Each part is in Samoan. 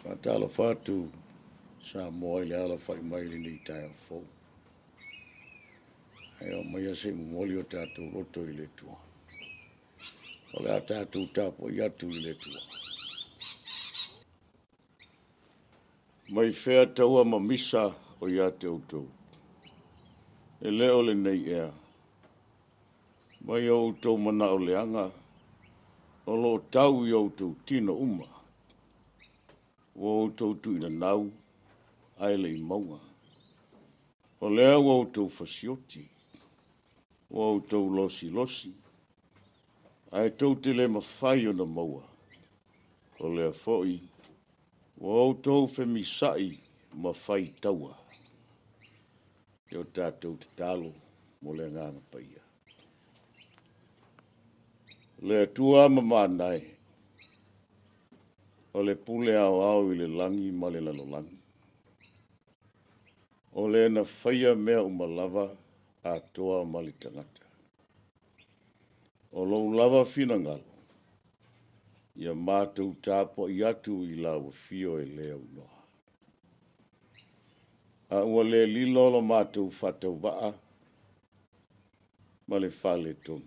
Faatalofa atu Samoa i le alafai mai i lenei taeao fou. Ae oo maia se i momoli o tatou loto i le Atua. O le a tatou tapuai atu i le Atua. Mai fea taua ma misa o ia te outou? E le o lenei ea. Mai o outou manao leaga o lo o tau i outou tino uma. Ua outou tuinanau ae le i maua. O lea ua outou fasioti, ua outou losilosi, ae tou te le mafai ona maua. O lea foi ua outou femisaai ma faitaua. E o tatou tatalo mo le Agaga Paia. Le Atua mamana e, o le pule aoao i le lagi ma le lalolagi. O le na faia mea uma lava atoa ma le tagata. O lou lava finagalo, ia matou tapuai atu i lau afio e le aunoa. A ua le lilo lo matou faatauvaa ma le faaletonu.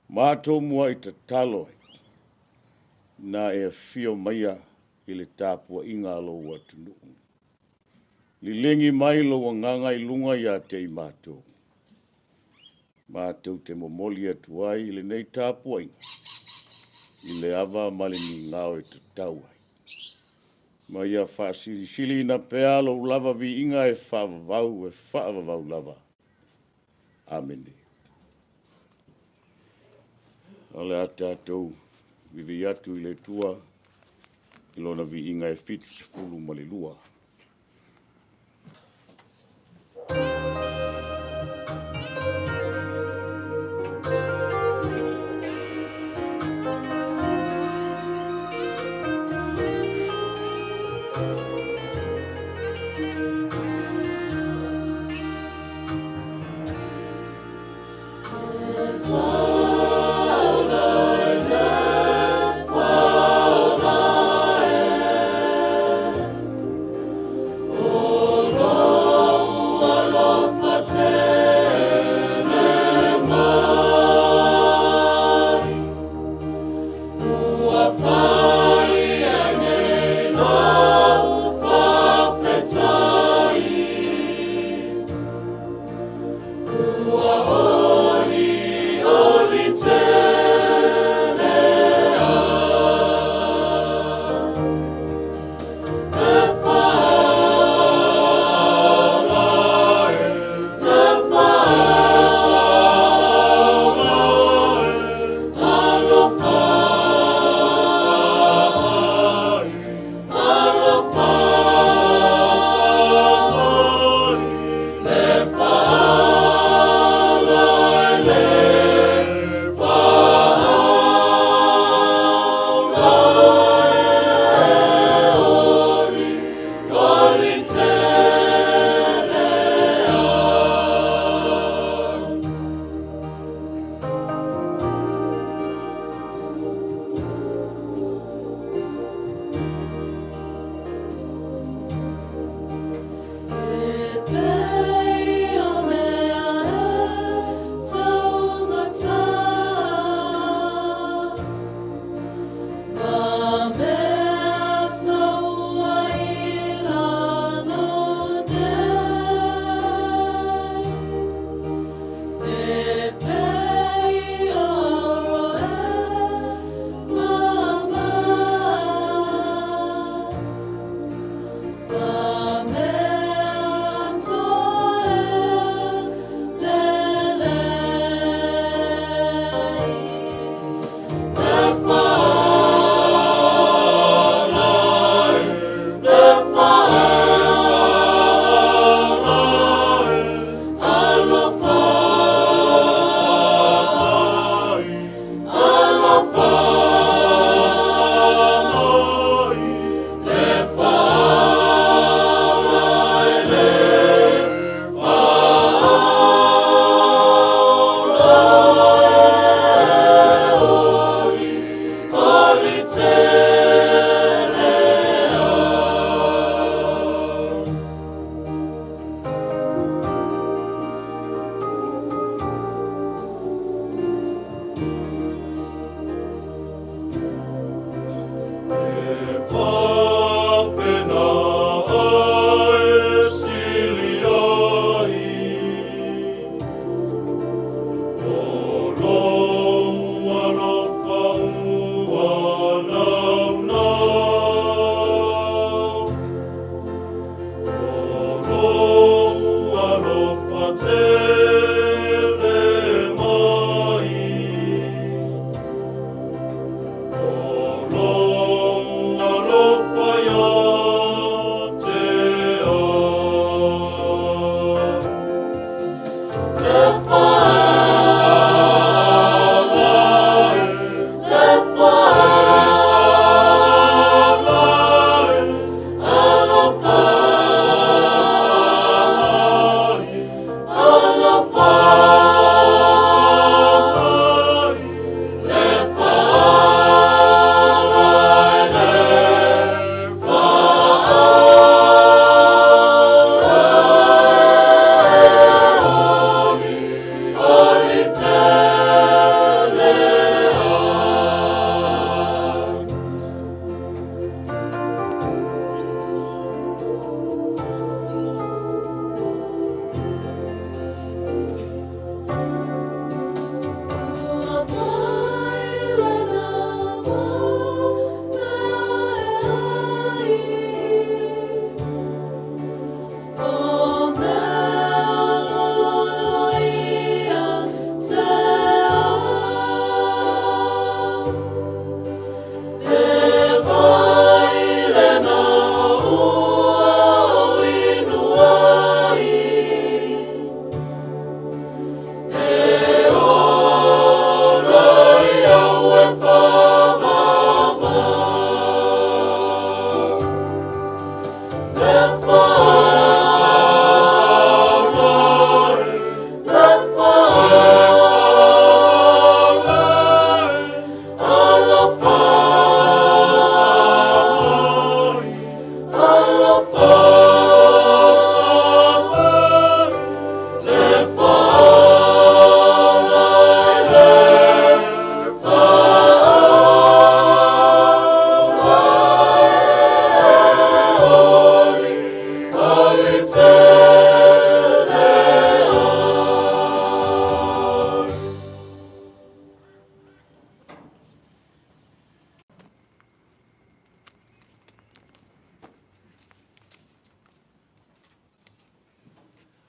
Matou muai tatalo ai, na e afio maia i le tapuaiga a lou atunuu. Liligi mai lou agaga i luga ia te i matou, matou te momoli atu ai lenei tapuaiga i le ava ma le migao e tatau ai. Ma ia faasilisiliina pea lou lava viiga e faavavau e faavavau lava. Amene. O le a tatou vivii atu i le Atua i Lona viiga e 72.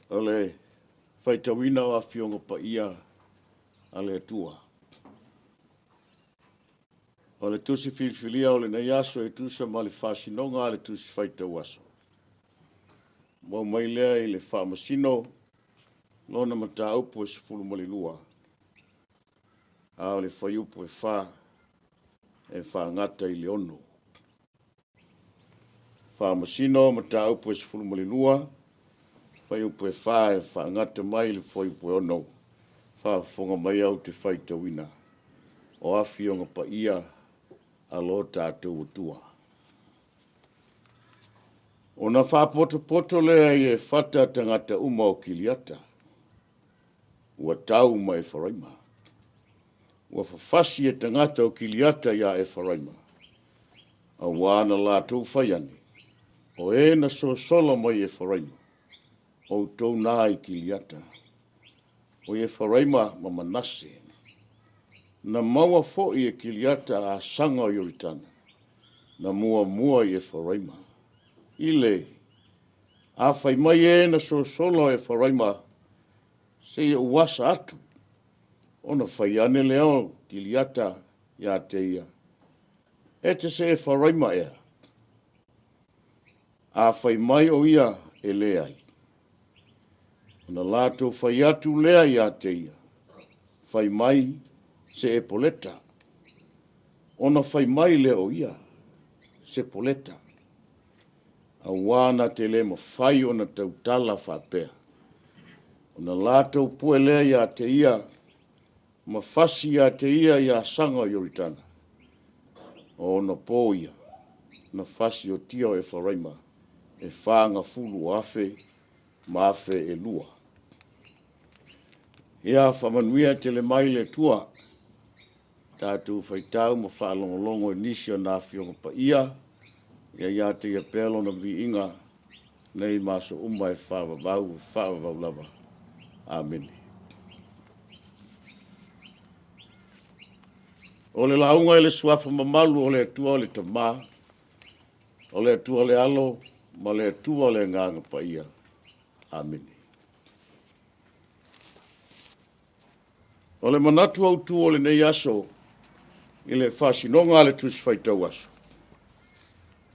O le faitauina o Afioga Paia a le Atua. O le tusi filifilia o lenei aso e tusa ma le faasinoga a le tusi faitau aso. Maua mai lea i le faamasino lona mataupu e 12, a o le fuaiupu e 4 e faagata i le 6. Faamasino mataupu e 12, fuaiupu e 4 e faagata mai i le fuaiupu e 6, faafofoga mai au te faitauina o Afioga Paia a lo tatou Atua. Ona faapotopoto lea i Iefata tagata uma o Kiliata, ua tau ma Efaraima. Ua fafasi e tagata o Kiliata iā Efaraima, auā na latou fai ane, o e na sosola mai Efaraima, outou na i Kiliata, o Efaraima ma Manase. Na maua foi e Kiliata asaga o Ioritana, na muamua i Efaraima. I le a fai mai e na sosola o Efaraima, seia ou asa atu, ona fai ane lea o Kiliata ia te ia, e te se Efaraima ea? A fai mai o ia e leai, ona latou fai atu lea ia te ia, fai mai se Epoleta. Ona fai mai lea o ia, se Poleta. Auā na te le mafai ona tautala faapea. Ona latou pue lea ia te ia, ma fasi ia te ia i asaga o Ioritana. O ona po ia, na fasiotia o Efaraima, e 40,000 ma 2,000. Ia faamanuia tele mai le Atua, tatou faitau ma faalogologo i nisi o na Afioga Paia, ia ia te ia pea lona viiga, nei ma aso uma e faavavau, faavavau lava. Amene. O le lauga i le suafa mamalu o le Atua o le Tama, o le Atua o le Alo, ma le Atua o le Agaga Paia. Amene. O le manatu autu o lenei aso i le faasinoga a le Tusi Faitau Aso,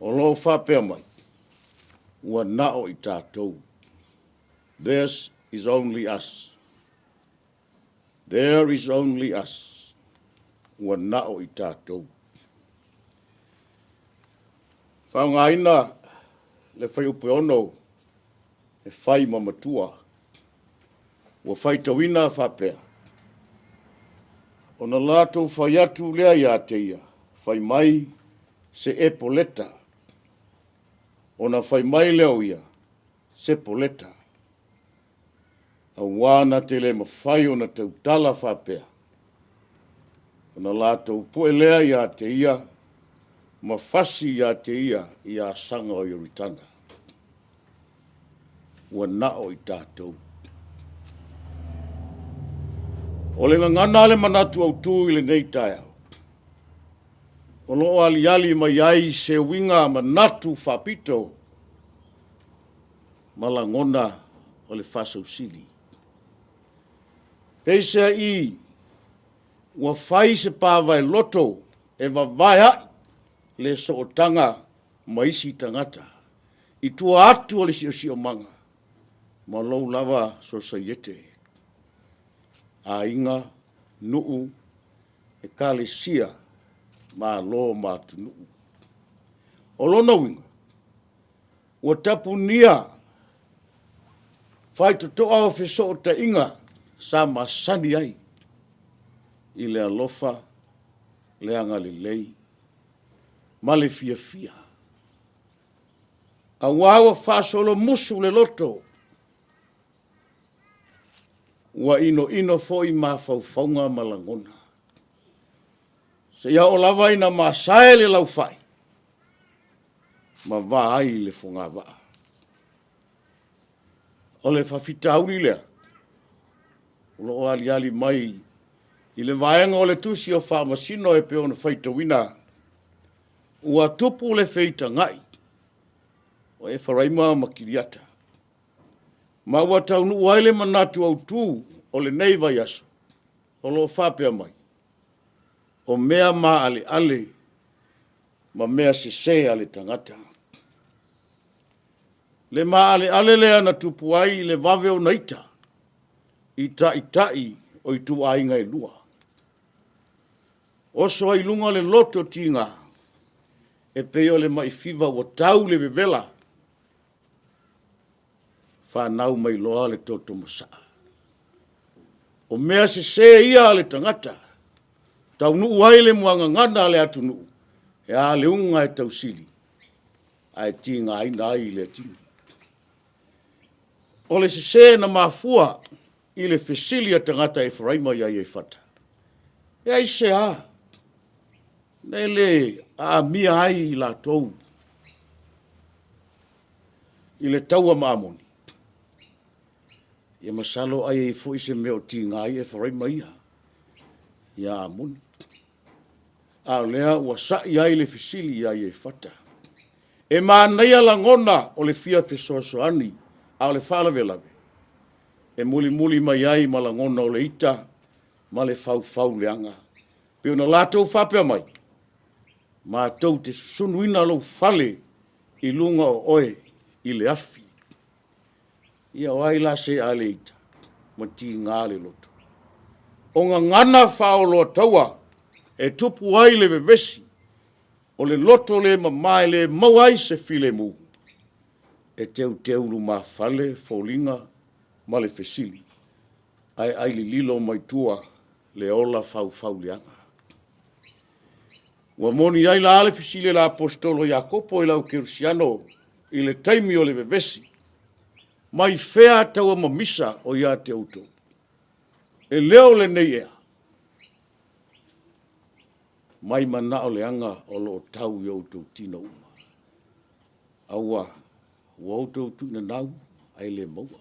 o lo o faapea mai, ua na o i tatou. This is only us. There is only us. Ua na o i tatou. Faaaogaina le fuaiupu e 6 e fai ma matua. Ua faitauina faapea, ona latou fai atu lea ia te ia, fai mai se Epoleta. Ona fai mai lea o ia, se Poleta. Auā na te le mafai ona tautala faapea. Ona latou pue lea ia te ia, ma fasi ia te ia i asaga o Ioritana. Ua na o i tatou. O le gagana a le manatu autu i lenei taeao, o lo o aliali mai ai se uiga manatu faapito ma lagona o le faasausili. Peiseai ua fai se pavae loto e vavae ai le sootaga ma isi tagata i tua atu o le siosiomaga ma lou lava sosaiete, aiga, nuu, ekalesia, malo ma atunuu. O lona uiga, ua tapunia faitotoa o fesootaiga sa masani ai i le alofa, le agalelei ma le fiafia. Aua ua faasolomusu le loto, ua inoino foi mafaufauga ma lagona. Seia oo lava ina masae le laufai ma va ai le fogavaa. O le faafitauli lea o lo o aliali mai i le vaega o le tusi o Faamasino e pei ona faitauina, ua tupu le feitagai o Efaraima ma Kiriata, ma ua taunuu ai le manatu autu o lenei vaiaso o lo o faapea mai, o mea maaleale ma mea sese a le tagata. Le maaleale lea na tupu ai le vave ona ita i taitai o ituaiga e lua. Oso ai i luga le loto tiga e pei o le mai fiva ua tau le vevela, fanau mai loa le toto masaa. O mea sese ia a le tagata, taunuu ai le muagagana a le atunuu, e a le uga e tausili, ae tigaina ai le atili. O le sese na mafua i le fesili a tagata Eferaima ia Iefata, e aisea na e le aamia ai i latou i le taua ma Amoni? Ia masalo ai ai foi se mea o tiga ai Eferaima ia ia Amoni. A o lea ua sai ai le fesili ia Iefata. E manaia lagona o le fia fesoasoani, a o le faalavelave e mulimuli mai ai ma lagona o le ita ma le faufau leaga. Pei ona latou faapea mai, matou te susunuina lou fale i luga o oe i le afi. Ia o ai la se a le ita ma tiga le loto? O gagana faaoloataua e tupu ai le vevesi, o le loto le mama e le maua ai se filemu, e teuteu lumafale foliga ma le fesili, ae ai lililo mai tua le ola faufauleaga. Ua moni ai la le fesili a le Aposetolo Iakopo i le au kerisiano i le taimi o le vevesi, mai fea taua mamisa o ia te outou? E le o lenei ea? Mai manao leaga o lo o tau i o outou tino uma. Aua ua outou tuuinanau ae le maua.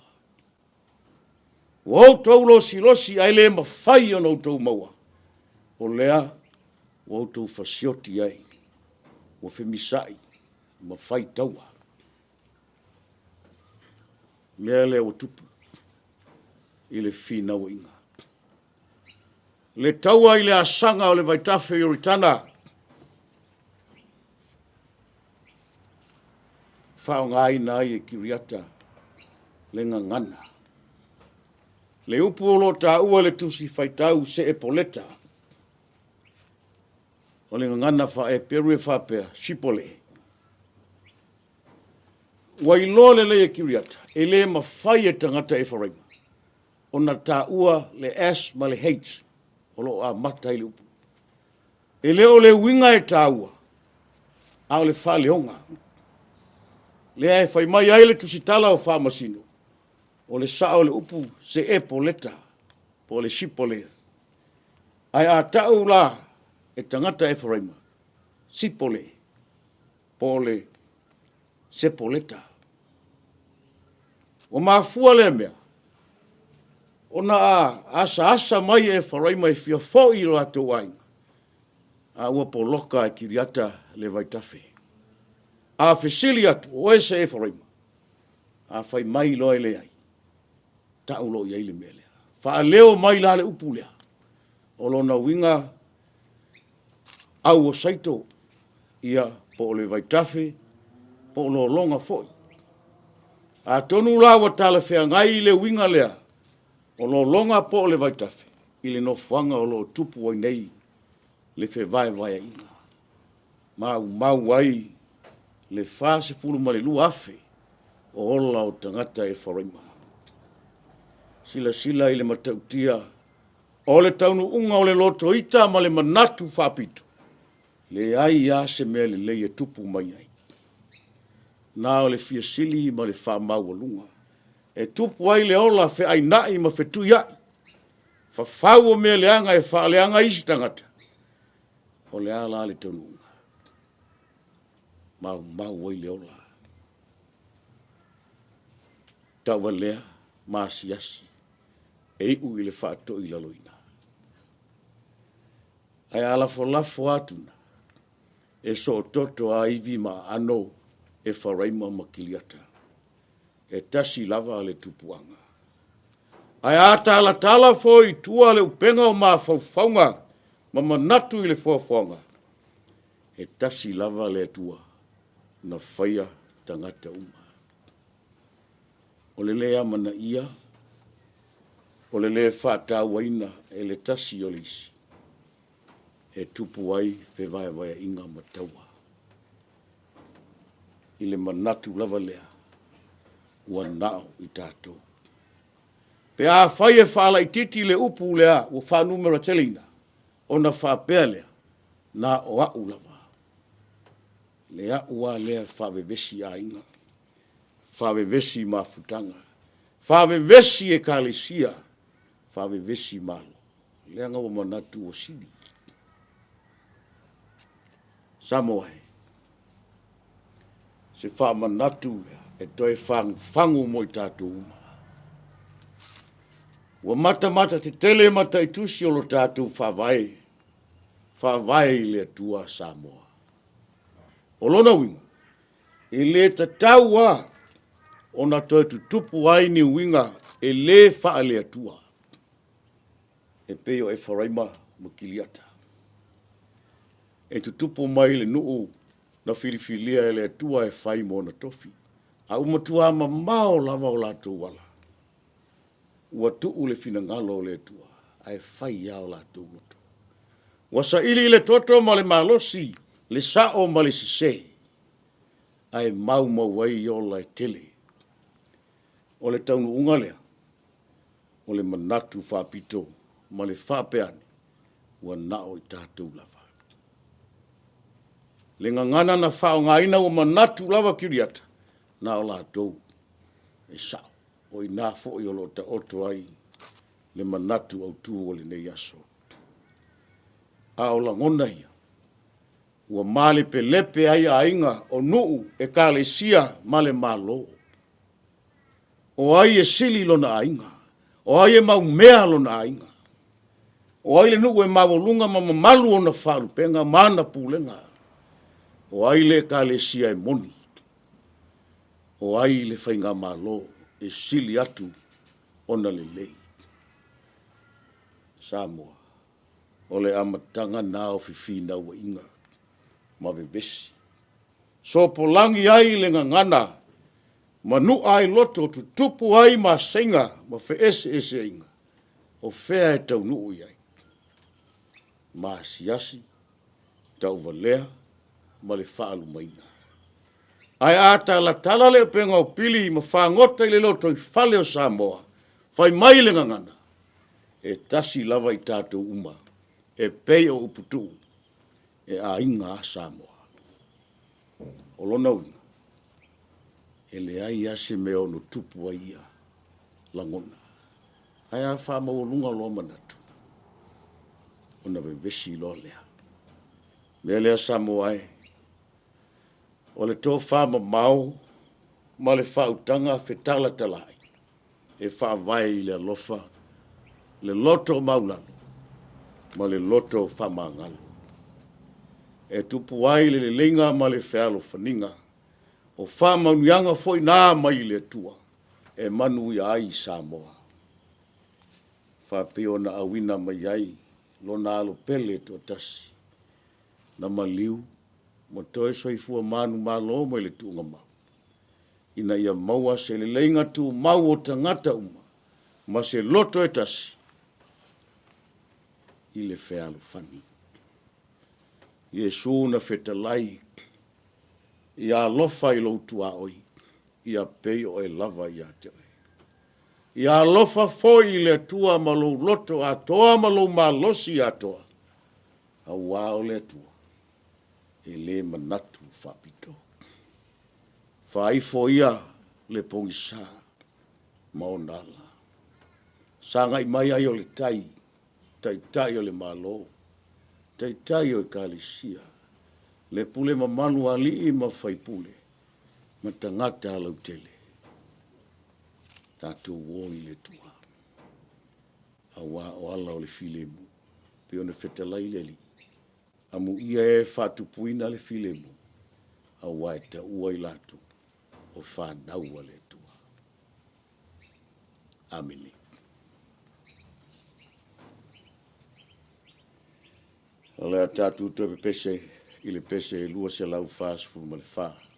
Ua outou losilosi ae le mafai ona outou maua. O lea ua outou fasioti ai, ua femisai ma fai taua. Mea lea ua tupu i le finauaiga. Le taua i le asaga o le vaitafe Ioritana, faaaogaina ai e Kiriata le gagana. Le upu o lo o taua i le tusi faitau Seepoleta, o le gagana faa-Eperu e faapea, Shipole. Ua iloa lelei e Kiriata, e le mafai e tagata Eferaima ona taua le S ma le H o lo o amata ai le upu. E le o le uiga e taua, a o le faaleoga. Lea e fai mai ai le tusitala o Faamasino, o le sao o le upu Seepoleta, po o le Shipoleth. Ae a tau la e tagata Eferaima, Sipole, po o le Sepoleta. Ua mafua lea mea, ona a asaasa mai e Eferaima e fia foi i lo latou aiga, a ua poloka e Kiriata le vaitafe. A fesili atu, o oe se Eferaima? A fai mai loa e leai, tau loa i ai le mea lea. Faaleo mai la le upu lea. O lona uiga, au o Saito, ia, po o le vaitafe, po o lologa foi. Atonu la ua talafeagai le uiga lea, o lologa po o le vaitafe, i le nofoaga o lo o tupu ai nei le fevaevaeaiga. Maumau ai le 42,000 o ola o tagata Efaraima. Silasila i le matautia o le taunuuga o le lotoita ma le manatu faapito. Leai a se mea lelei e tupu mai ai. Na o le fia sili ma le faamaualuga e tupu ai le ola feaina'i ma fetuia'i, fafau o mea leaga e faaleaga ai isi tagata. O le a la le taunuuga? Maumau ai le ola. Tauvalea ma asiasi e iu i le faatoilaloina. Ae a lafolafo atu na, e soototo a ivi ma aano Efaraima ma Kiliata. E tasi lava le tupuaga. Ae a talatala foi i tua le upega o mafaufauga ma manatu i le foafoaga, e tasi lava le Atua na faia tagata uma. O le le amanaia, o le le faatauaina e le tasi o le isi, e tupu ai fevaevaeaiga ma taua. I le manatu lava lea, ua nao i tatou. Pe afai e faalaitiiti le upu lea ua faanumerateleina, ona faapea lea, na o au lava. Le au lava lea faavevesi aiga, faavevesi mafutaga, faavevesi ekalesia, faavevesi Malo, leaga ua manatu ua sili. Samoa e, se faamanatu lea e toe fagufagu mo i tatou uma. Ua matamata tetele mataitusi o lo tatou faavae, faavae i le Atua Samoa. O lona uiga, e le tatau lava ona toe tutupu ai ni uiga e le faale-Atua, e pei o Efaraima ma Kiliata. E tutupu mai le nuu na filifilia e le Atua e fai ma ona tofi, a ua matua mamao lava o latou ala. Ua tuu le finagalo o le Atua, ae fai lava o latou loto. Ua saili le toto ma le malosi, le sao ma le sese, ae maumau ai ola e tele. O le taunuuga lea, o le manatu faapito ma le faapea ane, ua nao i tatou lava. Le gagana na faaaogaina ua manatu lava Kiriata, na o latou e sao. O i ina foi o lo o taoto ai le manatu autu o lenei aso. A o lagona ia, ua malepelepe ai aiga o nuu, ekalesia ma le Malo. O ai e sili lona aiga? O ai e maumea lona aiga? O ai le nuu e maualuga ma mamalu ona faalupega ma ana pulega? O ai le ekalesia e moni? O ai le faigamalo e sili atu ona lelei? Samoa, o le amataga na o fefinauaiga ma vevesi. Sopolagi ai le gagana ma nua ai loto, tutupu ai maseiga ma feeseeseaiga, o fea e taunuu i ai? Maasiasi, tauvalea ma le faalumaina. Ae a talatala le upega o pili ma fagota i le lotoifale o Samoa, fai mai le gagana, e tasi lava i tatou uma, e pei o uputuu e aiga a Samoa. O lona uiga, e leai lava se mea ono tupu ai ia lagona. Ae a faamaualuga loa manatu, ona vevesi loa lea. Mea lea Samoa e, o le tofa mamao ma le faautaga fetalatala'i e faavae i le alofa, le loto maulalo ma le loto faamagalo. E tupu ai le leleiga ma le fealofaniga, o faamanuiaga foi na mai le Atua e manuia ai Samoa. Faapei ona auina mai ai lona alo pele toatasi, na maliu ma toe soifua manumalo mai le tuugamau, ina ia maua se leleiga tumau o tagata uma ma se loto e tasi i le fealofani. Iesu na fetalai, ia alofa i lou tuaoi, ia pei oe lava ia te oe. Ia alofa foi i le Atua ma lou loto atoa ma lou malosi atoa, auā o le Atua. E lē manatu faapito. Faaifo ia le pogisa ma ona ala. Sagai mai ai o le tai, taitai o le Malo, taitai o Ekalesia, le pule mamalu a alii ma faipule, ma tagata lautele. Tatou o i le Atua, auā o ala o le filemu, pei ona fetalai le Alii, amuia e faatupuina le filemu, auā e taua i latou o fanau a le Atua. Amene. O le a tatou toe pepese i le pese 244.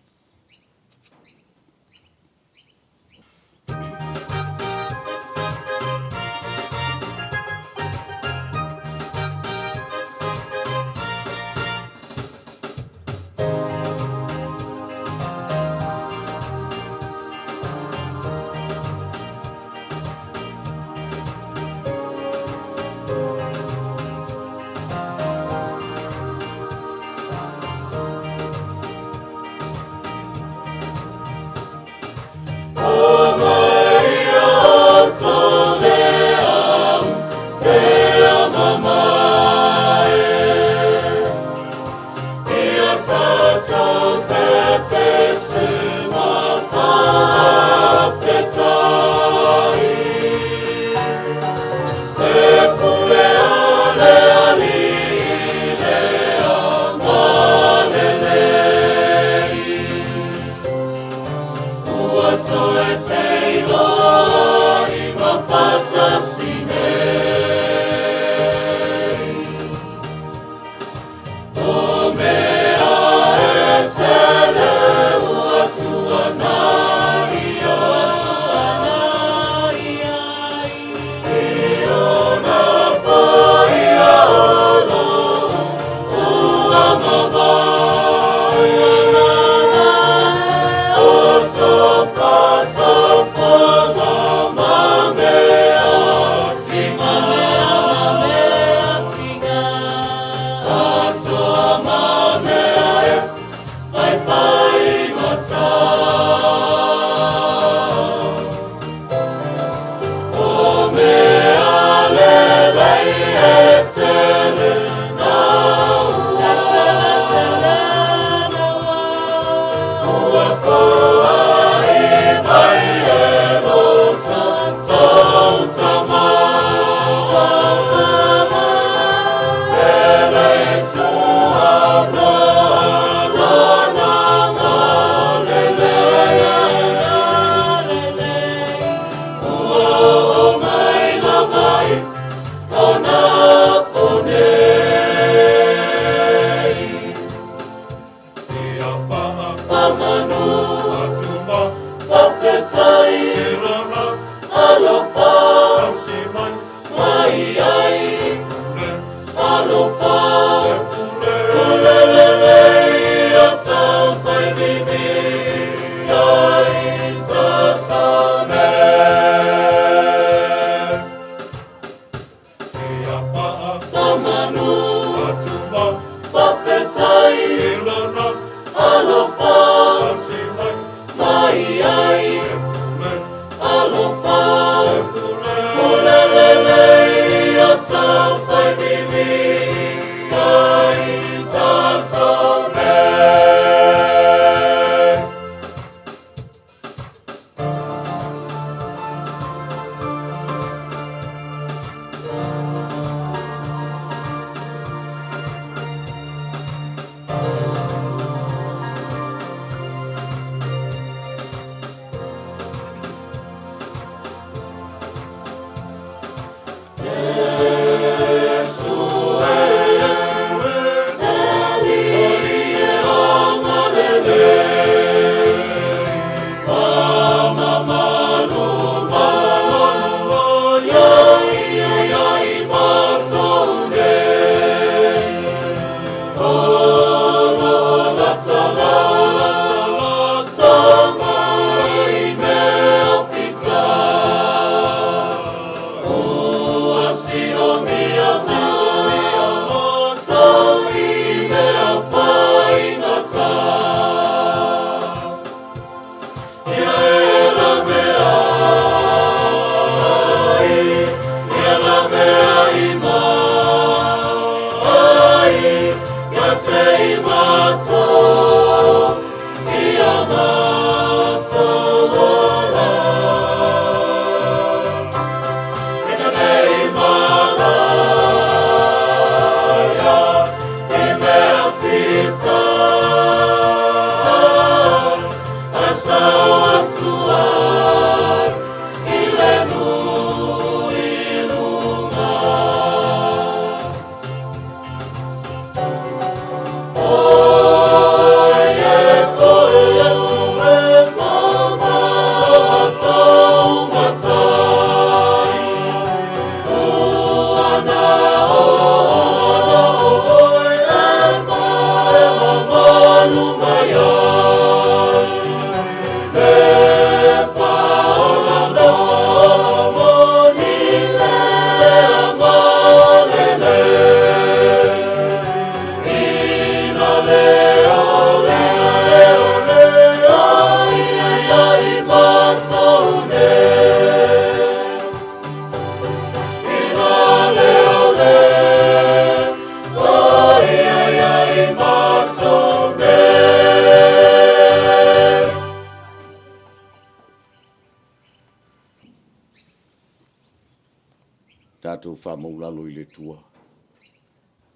Tatou faamaulalo i le Atua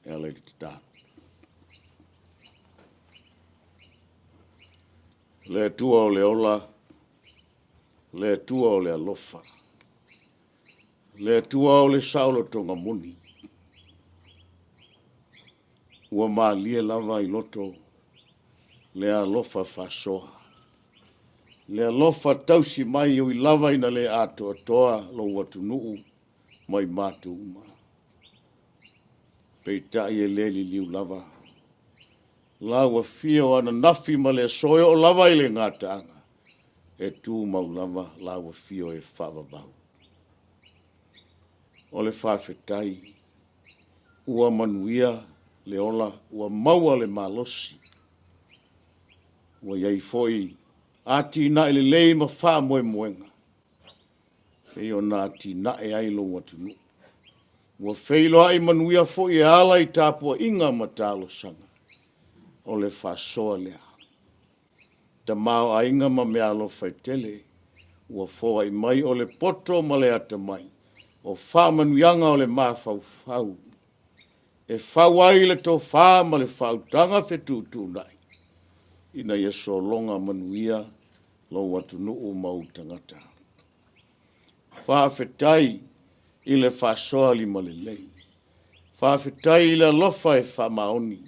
e ala i le tatalo. Le Atua o le ola, le Atua o le alofa, le Atua o le saolotoga moni, ua malie lava i loto le alofa faasoa, le alofa tausi mai e ui lava ina le atoatoa lou atunuu ma i matou uma. Peitai e le liliu lava, lau afio o ananafi ma le aso e oo lava i le gataaga, e tumau lava lau afio e faavavau. O le faafetai ua manuia le ola, ua maua le malosi, ua i ai foi atinae lelei ma faamoemoega e pei ona atinae ai lou atunuu. Ua feiloai manuia foi e ala i tapuaiga ma talosaga, o le faasoa lea. Tamaoaiga ma meaalofa e tele ua foai mai o le poto ma le atamai, o faamanuiaga o le mafaufau e fau ai le tofa ma le faautaga fetuutuunai, ina ia sologa manuia lou atunuu ma ou tagata. Faafetai i le faasoa limalelei, faafetai i le alofa e faamaoni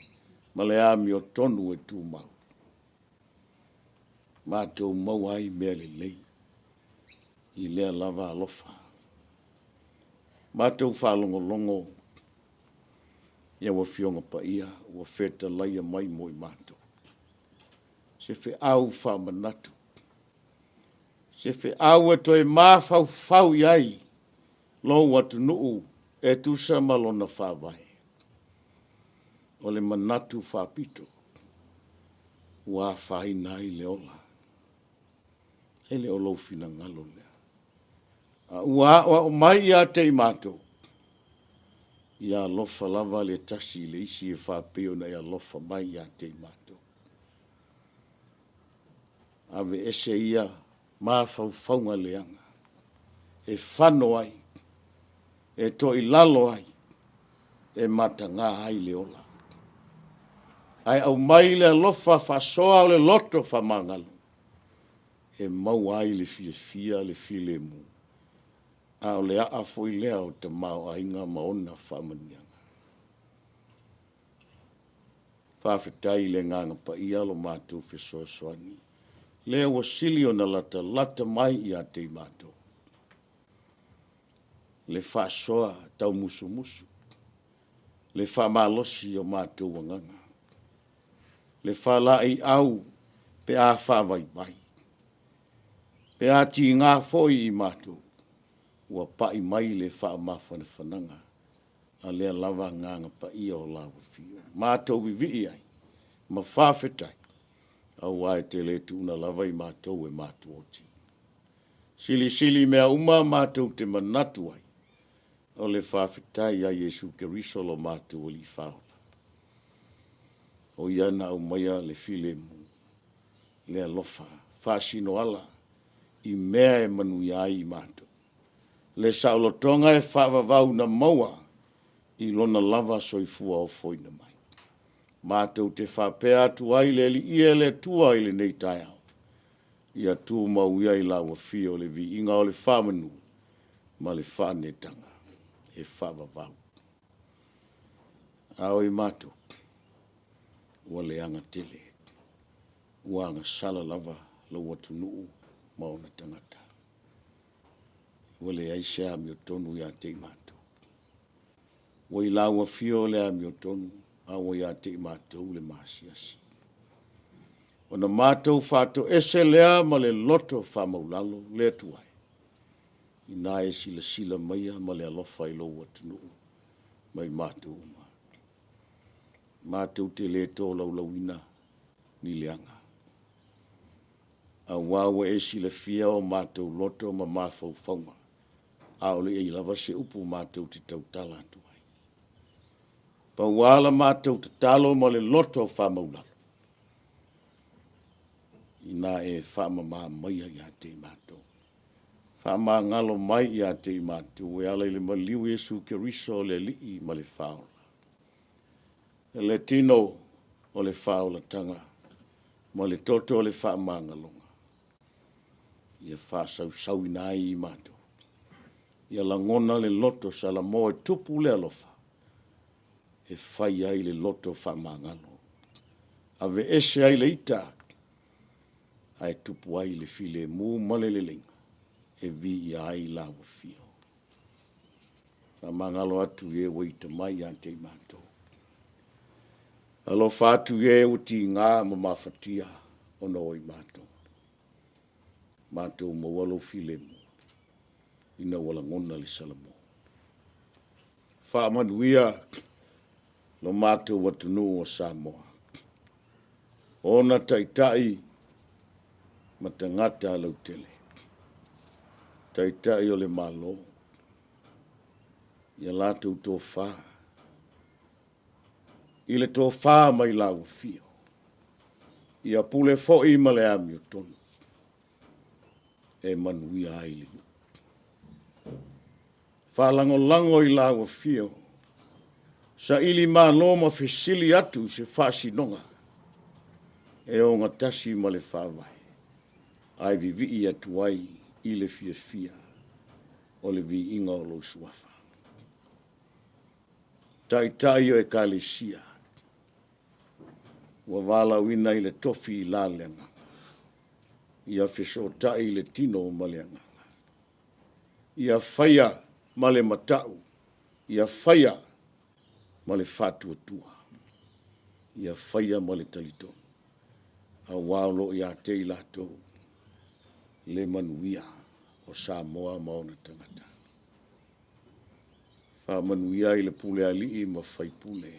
ma le amiotonu e tumau. Matou maua ai mea lelei i lea lava alofa. Matou faalogologo i lau Afioga Paia ua fetalaia mai mo i matou, se feau faamanatu, se feau e toe mafaufau i ai lou atunuu e tusa ma lona Faavae. O le manatu faapito ua afaina ai le ola, e le o lou finagalo lea, a ua aoao mai ia te i matou, ia alofa lava le tasi i le isi e faapei ona e alofa mai ia te i matou. Aveese ia mafaufauga leaga e fano ai, e toilalo ai, e mataga ai le ola, ae aumai le alofa faasoa o le loto faamagalo e maua ai le fiafia, le filemu, a o le aa foi lea o tamaoaiga ma ona faamanuiaga. Faafetai i le Agaga Paia lo matou fesoasoani, lea ua sili ona latalata mai ia te i matou le faasoa taumusumusu, le faamalosi o matou agaga, le faalaeiau pe a faavaivai, pe a tiga foi i matou, ua pai mai le faamafanafanaga a lea lava Agaga Paia o lau Afio. Matou vivii ai ma faafetai, aua e te le tuua lava i matou e matou oti. Silisili mea uma matou te manatu ai, o le faafetai ia Iesu Keriso lo matou Alii Faaola. O ia na aumaia le filemu, le alofa, faasinoala i mea e manuia ai i matou. Le saolotoga e faavavau na maua i Lona lava soifua ofoina mai. Matou te faapea atu ai le Alii e, le Atua i lenei taeao, ia tumau ia i lau Afio le viiga o le faamanu ma le faaneetaga e faavavau. A o i matou, ua leaga tele, ua agasala lava lou atunuu ma ona tagata, ua leai se amiotonu ia te i matou. Ua i lau Afio le amiotonu, a ua ia te i matou le maasiasi. Ona matou faatoese lea ma le loto faamaualalo, le Atua e, ina e silasila maia ma le alofa i lou atunuu ma i matou uma. Matou te le tolaulauina ni leaga, aua ua e silafia o matou loto ma mafaufauga, a o le i i ai lava se upu matou te tautala atu ai. Pau lava la matou tatalo ma le loto faamaualalo, ina e faamama maia ia te i matou, faamagalo mai ia te i matou e ala i le maliu o Iesu Keriso o le Alii ma le Faaola. Le tino o le faaolataga ma le toto o le faamagaloga, ia faasausauina ai i matou, ia lagona le loto salamo e tupu le alofa, e fai ai le loto faamagalo, aveese ai le ita ae tupu ai le filemu ma le lelei e viia ai Lau Afio. Faamagalo atu i e ua ita mai ia te i matou. Alofa atu i e ua tiga ma mafatia ona o i matou, matou maua lou filemu ina ua lagona le salamo. Faamanuia lo matou atunuu o Samoa, ona taitai ma tagata lautele, Taitai o le Malo, ia latou tofa, i le tofa mai lau Afio, ia pule foi ma le amiotonu e manuia ai le nuu. Faalagolago i lau Afio, sailimalo ma fesili atu i se faasinoga e ogatasi ma le Faavae, ae vivii atu ai i le fiafia o le viiga o lou Suafa. Taitai o Ekalesia, ua valaauina i le tofi i la le Agaga, ia fesootai le tino ma le agaga, ia faia ma le matau, ia faia ma le faatuatua, ia faia ma le talitonu, aua o lo o ia te i latou le manuia o Samoa ma ona tagata. Faamanuia i le pule alii ma faipule,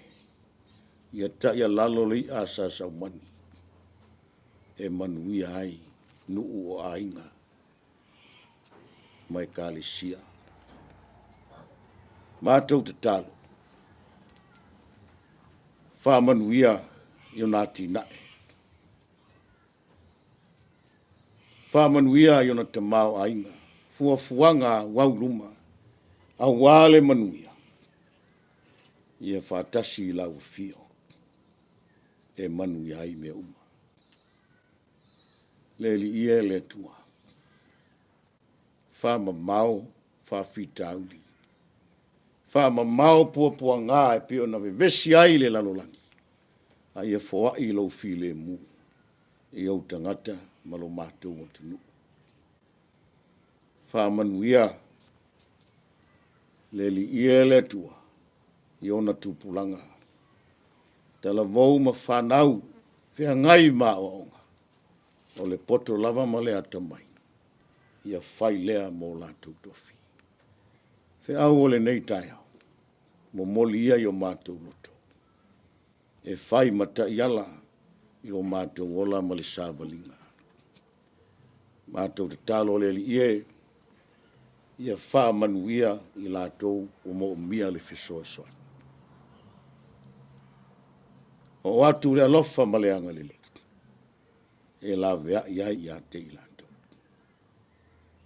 ia taialalo le i'a a Sa Saumani e manuia ai nuu o aiga ma Ekalesia. Matou tatalo, faamanuia i ona atinae, faamanuia i ona tamaoaiga, fuafuaga auau luma aua le manuia, ia faatasi i lau Afio e manuia ai mea uma. Le Alii e, le Atua, faamamao faafitauli, faamamao puapuaga e pei ona vevesi ai le lalolagi, a ia foai lou filemu i ou tagata ma lo matou atunuu. Faamanuia le Alii e, le Atua i ona tupulaga, talavou ma fanau, feagai ma aoaoga, o le poto lava ma le atamai, ia fai lea mo latou tofi. Feau o lenei taeao, momoli ia i o matou loto e fai ma taiala i o matou ola ma le savaliga. Matou tatalo le Alii e, ia faamanuia i latou ua moomia le fesoasoani. Oo atu le alofa ma le agalelei e laveai ai ia te i latou.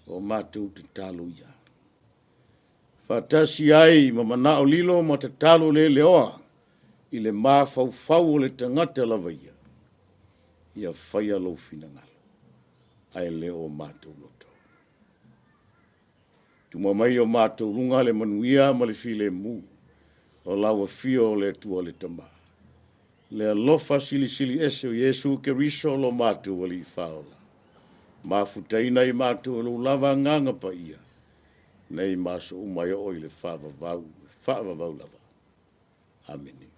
O matou tatalo ia. Faatasi ai ma manao lilo ma tatalo le leoa i le mafaufau o le tagata lava ia, ia faia lou finagalo, ae le o matou loto. Tuma mai o matou luga le manuia ma le filemu o lau afio o le Atua le Tama, le alofa silisili ese o Iesu Keriso lo matou Alii Faaola, mafutaina i matou e lou lava Agaga Paia, nei ma aso uma e oo i le faavavau, faavavau lava. Amene.